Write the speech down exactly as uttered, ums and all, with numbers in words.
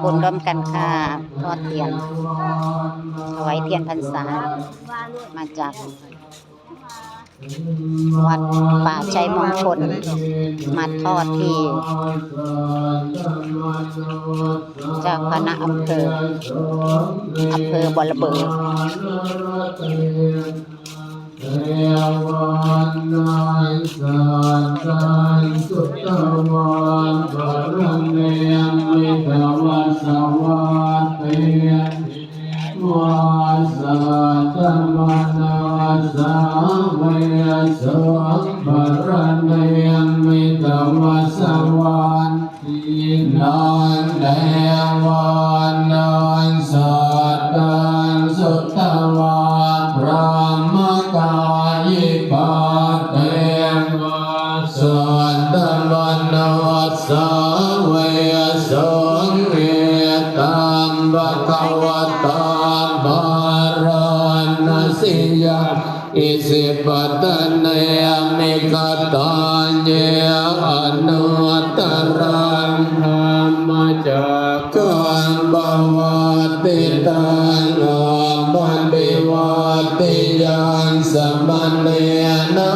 บุญร่วมกันค่ะ ทอดเทียน ถวายเทียนพรรษา มาจากวัดป่าชัยมงคล มาทอดที่เจ้าคณะอำเภอ อำเภอบรบือ Devānaṃ saddaṃ sutvā paranimmitavasavattī, devā saddamanussāvesuṃ paranimmitavasavat tīnaṃ devānaṃ saddaṃ sutvā brahmakāyikā, devā saddamanussāvesuṃ etambhagavatā Bārāṇasiyaṃ Isipatane Migadāye anuttaraṃ dhammacakkaṃ pavattitaṃ appaṭivattiyaṃ samaṇena